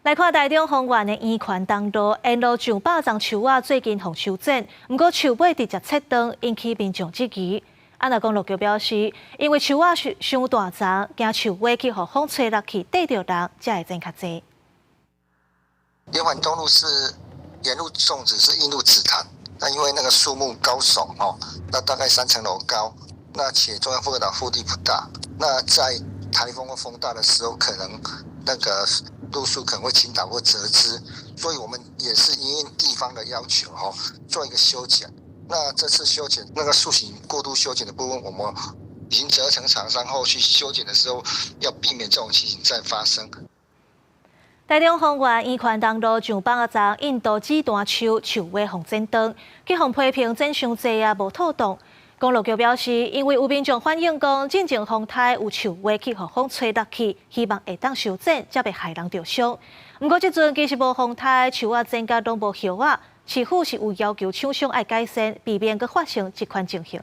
來看台中豐原的圓環東路，沿路上百叢樹仔最近予修剪，毋過樹尾直接切斷，引起民眾質疑。啊，若公路局表示，因為樹仔傷大叢，驚樹尾去予風吹落去，硩著人，才會剪較濟。圓環東路是沿路種植是印度紫檀，那因為那個樹木高聳哦，那大概3層樓高，那且中央復合島腹地不大，那在颱風或風大的時候，可能那個路樹可能會傾倒或折枝，所以我們也是因應地方的要求，吼，做一個修剪。那這次修剪那個樹形過度修剪的部分，我們已經責成廠商後續修剪的時候，要避免這種情形再發生。台中豐原圓環東路上百叢印度紫檀樹樹尾予剪斷，去予批評剪傷濟啊，無妥當。公路局表示，因為有民眾反映講，進前風颱有樹尾去予風吹落去，希望會當修剪，才袂害人著傷。毋過這陣其實無風颱，樹仔剪甲攏無葉仔，市府是有要求廠商愛改善，避免閣發生這款情形。